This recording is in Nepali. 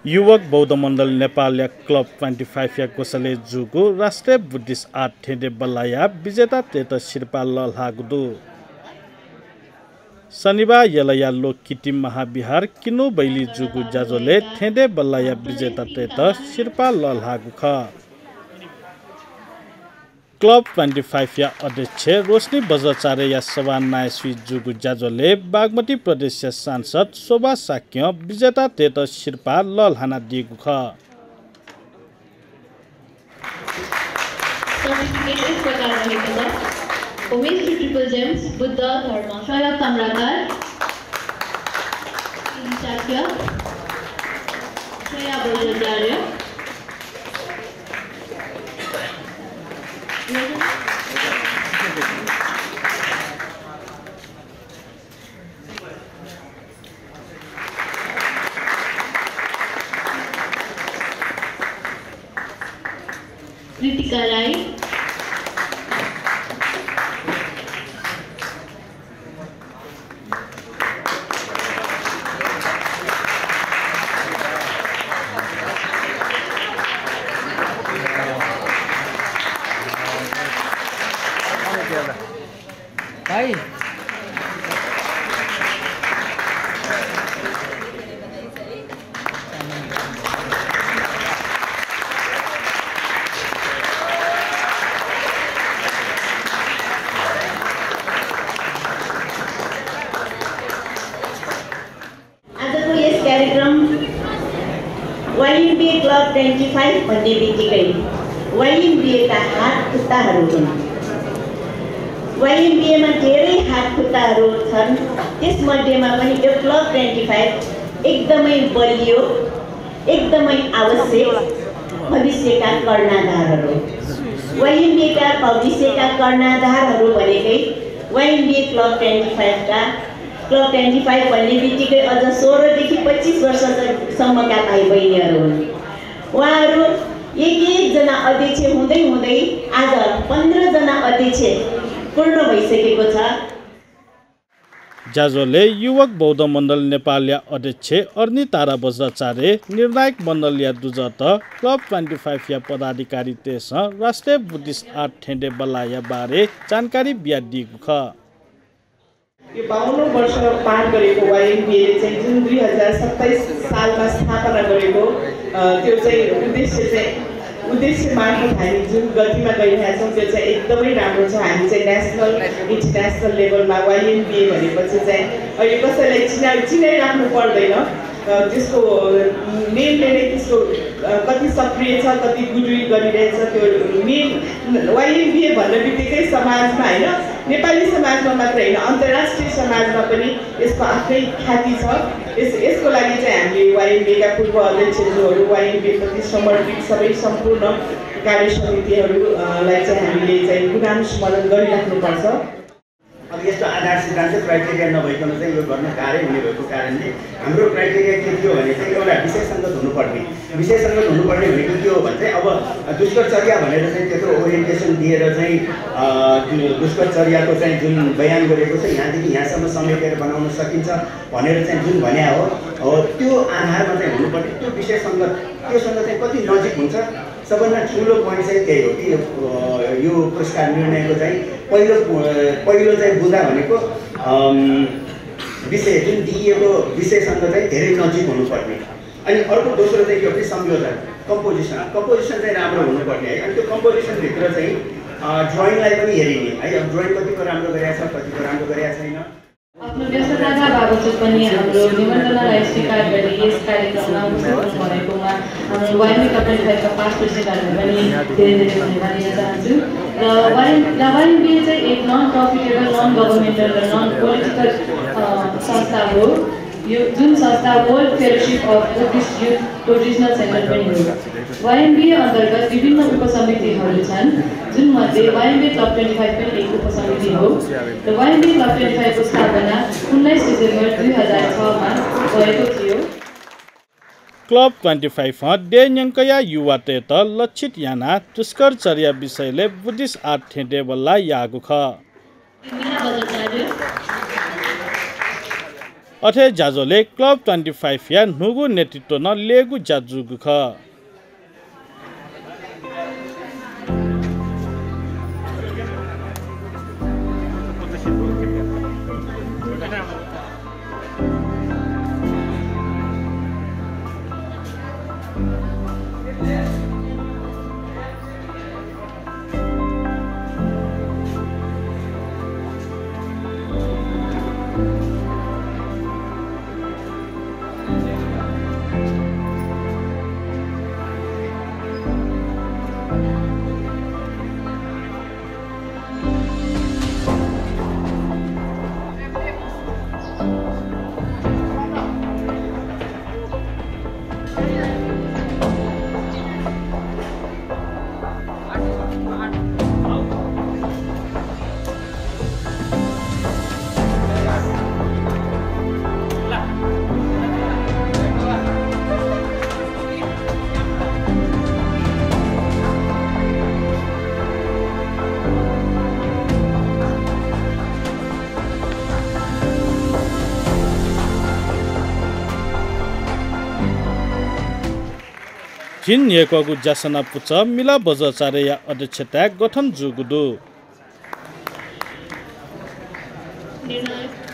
युवक बौद्ध मण्डल नेपाल क्लब 25 या कोसले जुगु राष्ट्रिय बुद्धिस्ट आर्ट ठेडे बल्लाया विजेता तेत शिरपा लल्हागुदु शनिबार यलया लोक किटिम महाविहार किनु बैली जुगु जाजोले ठेडे बल्लाया विजेता तेत शिरपा लल्हागु ख क्लब 25 या अध्यक्ष रोशनी बजाचार्य या सभा नायस्वी जुगु जाजोले बागमती प्रदेश सांसद शोभा साक्य विजेता तेत शिरपा लल्हाना दिगु ख Kritika Rai, Bye. कार्यक्रम YMBA क्लब 25 भन्ने बित्तिकै YMBA का हात खुट्टाहरू हुन्। YMBA मा धेरै हात खुट्टाहरू छन्, त्यसमध्येमा पनि यो क्लब 25 एकदमै बलियो, एकदमै आवश्यक भविष्यका कर्णधारहरू। YMBA का भविष्यका कर्णधारहरू भनेकै YMBA क्लब 25 का क्लब 25 भन्ने बित्तिकै अझ 16 देखि 25 वर्षसम्मका भाइ बहिनीहरू हुन्। उहाँहरू एक जना अध्यक्ष हुँदै हुँदै आज 15 जना अध्यक्ष पूर्ण भइसकेको छ। जाजोले युवक बौद्ध मण्डल नेपाल अध्यक्ष अर्नी तारा बज्राचार्य निर्णायक मण्डल या दुजत क्लब 25 या पदाधिकारी तेस राष्ट्रिय बुद्धिस्ट आर्ट ठेडे बल्लाया बारे जानकारी बिया दिएको ख यो 52 वर्ष पार गरेको YMBA चाहिँ जुन 2027 सालमा स्थापना गरेको त्यो चाहिँ उद्देश्य मार्फत हामी जुन गतिमा गइरहेका छौँ त्यो चाहिँ एकदमै राम्रो छ। हामी चाहिँ नेसनल इन्टरनेसनल लेभलमा YMBA भनेपछि चाहिँ अहिले कसैलाई चिनाइराख्नु पर्दैन, त्यसको मेनले नै त्यसको कति सक्रिय छ, कति गुडविल गरिरहेछ। त्यो मेन YMBA भन्ने बित्तिकै समाजमा होइन, नेपाली समाजमा मात्र होइन, अन्तर्राष्ट्रिय समाजमा पनि यसको आफ्नै ख्याति छ। यसको लागि चाहिँ हामीले YMBA का पूर्व अध्यक्षहरू, YMBA प्रति समर्पित सबै सम्पूर्ण कार्य समितिहरूलाई चाहिँ हामीले चाहिँ गुणानुस्मरण गरिराख्नुपर्छ। अब यस्तो आधार सिद्धान्त क्राइटेरिया नभइकन चाहिँ यो गर्न गाह्रै हुने भएको कारणले हाम्रो क्राइटेरिया के थियो भने चाहिँ एउटा विषयसङ्गत हुनुपर्ने। विषयसङ्गत हुनुपर्ने भनेको के हो भने चाहिँ अब दुष्कर्चर्या भनेर चाहिँ त्यत्रो ओरिएन्टेसन दिएर चाहिँ दुष्कर्चर्याको चाहिँ जुन बयान गरेको छ यहाँदेखि यहाँसम्म समेटेर बनाउन सकिन्छ भनेर चाहिँ जुन भने हो त्यो आधारमा चाहिँ हुनुपर्ने। त्यो विषयसङ्गत त्योसँग चाहिँ कति नजिक हुन्छ, सबभन्दा ठुलो पोइन्ट चाहिँ त्यही हो कि यो पुरस्कार निर्णयको चाहिँ पहिलो चाहिँ बुँदा भनेको विषय जुन दिइएको विषयसँग चाहिँ धेरै नजिक हुनुपर्ने। अनि अर्को दोस्रो चाहिँ यो संयोजन कम्पोजिसन चाहिँ राम्रो हुनुपर्ने है। अनि त्यो कम्पोजिसनभित्र चाहिँ ड्रइङलाई पनि हेरिने है। अब ड्रइङ कतिको राम्रो गरेको छ, कतिको राम्रो गरेको छैन। आफ्नो व्यस्तताका बावजुद पनि हाम्रो निमन्त्रणालाई स्वीकार गरी यस कार्यक्रममा उपस्थित भएकोमा हाम्रो YMBA क्लब 25 का पास्ट प्रेसिडेन्टहरूलाई पनि धेरै धन्यवाद दिन चाहन्छु। र YMBA चाहिँ एक नन प्रफिटेबल, नन गभर्मेन्टल र नन पोलिटिकल संस्था हो। यो जुन संस्था world fellowship of Buddhist youth provisional centre पनि हो। YMBA अन्तर्गत विभिन्न उपसमितिहरू छन्, जुन मध्ये YMBA क्लब 25 पनि एक उपसमिति हो। र YMBA क्लब 25 को स्थापना 19 डिसेम्बर 2006 मा भएको थियो। क्लब 25 डेन्यङ्कया युवा तेत लक्षित याना दुष्कर्चर्या विषयले बुद्धिस्ट आर्ट ठेडे बल्ला यागु ख अथे जाजोले क्लब 25 या नुगु नेतृत्व न लेगु जाजुगु ख जिन येकगु जासना पुच मिला बजाचारे या अध्यक्षता गठन जुगुदु निर्णायक